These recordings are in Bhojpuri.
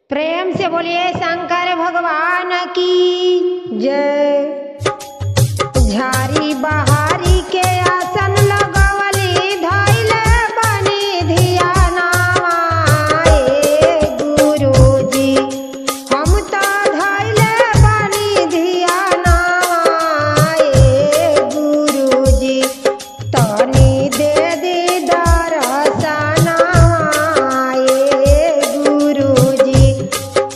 प्रेम से बोलिए शंकर भगवान की जय। झारी बहारी के आसन लगवली धइले बनी धियानावा ए गुरुजी, हम तो धइले बनी धियानावा ए गुरुजी, तनी दे दी दरसनावा ए गुरुजी,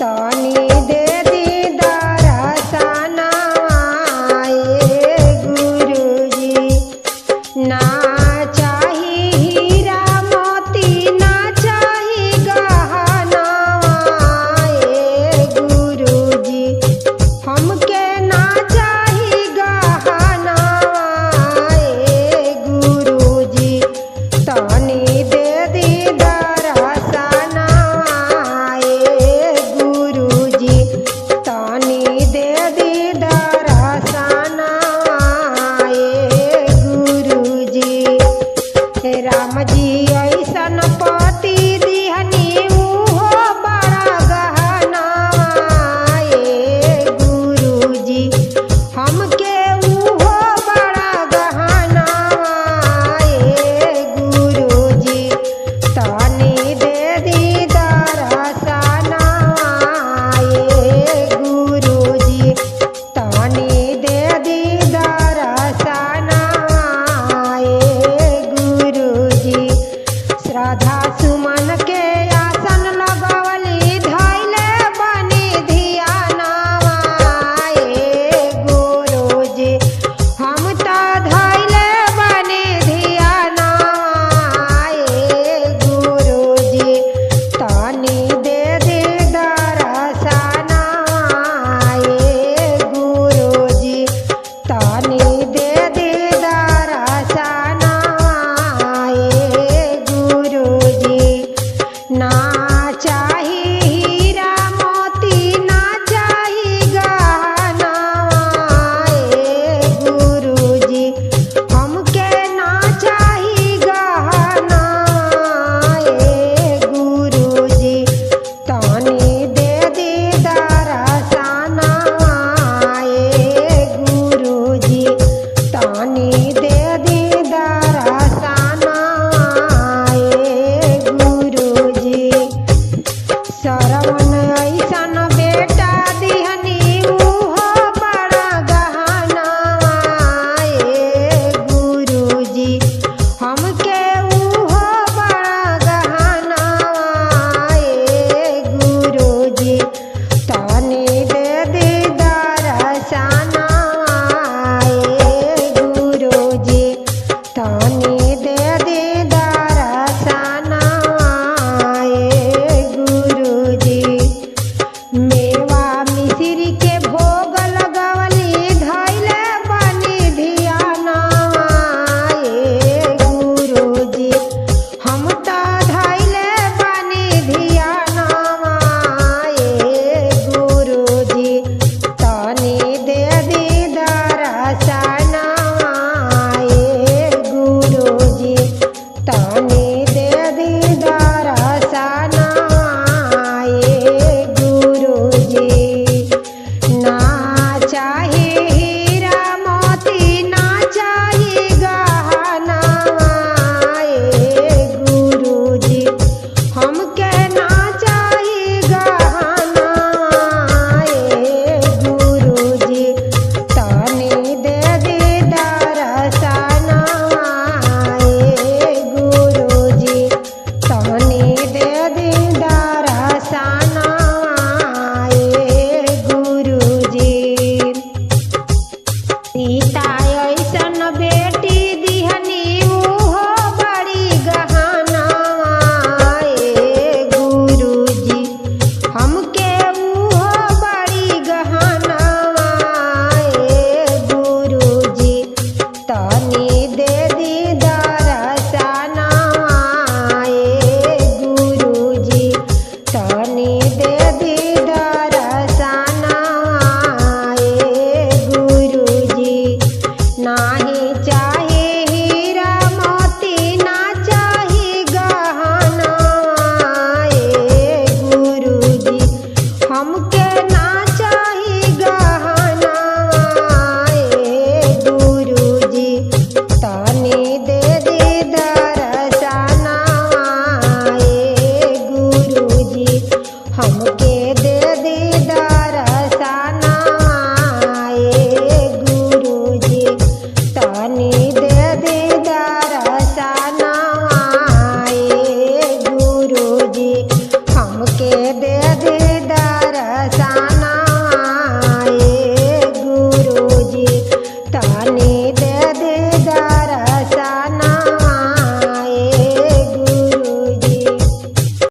तनी दे दी दरसनावा ए गुरुजी। ना चाही हीरा मोती ना चाही गहनावा ए गुरुजी, हमके ना चाही गहनावा ए गुरुजी, तनी दे दी दरसनावा ए गुरुजी, तनी दे दी दरसनावा ए गुरुजी। राम जी ऐसन पति दिहनी उहो बड़ा गहनावा ए गुरुजी, हमके उहो बड़ा गहनावा ए गुरुजी, तनी दे दी दरसनावा ए गुरुजी, तनी दे दी दरसनावा ए गुरुजी। श्रद्धा सुमन के आसन लगवली धइले बनी धियानावा ए गुरुजी, हम तो धइले बनी धियानावा ए गुरुजी, तनी दे दे दरसनावा ए गुरुजी, तनी दे दे दरसनावा ए गुरुजी। ना चाही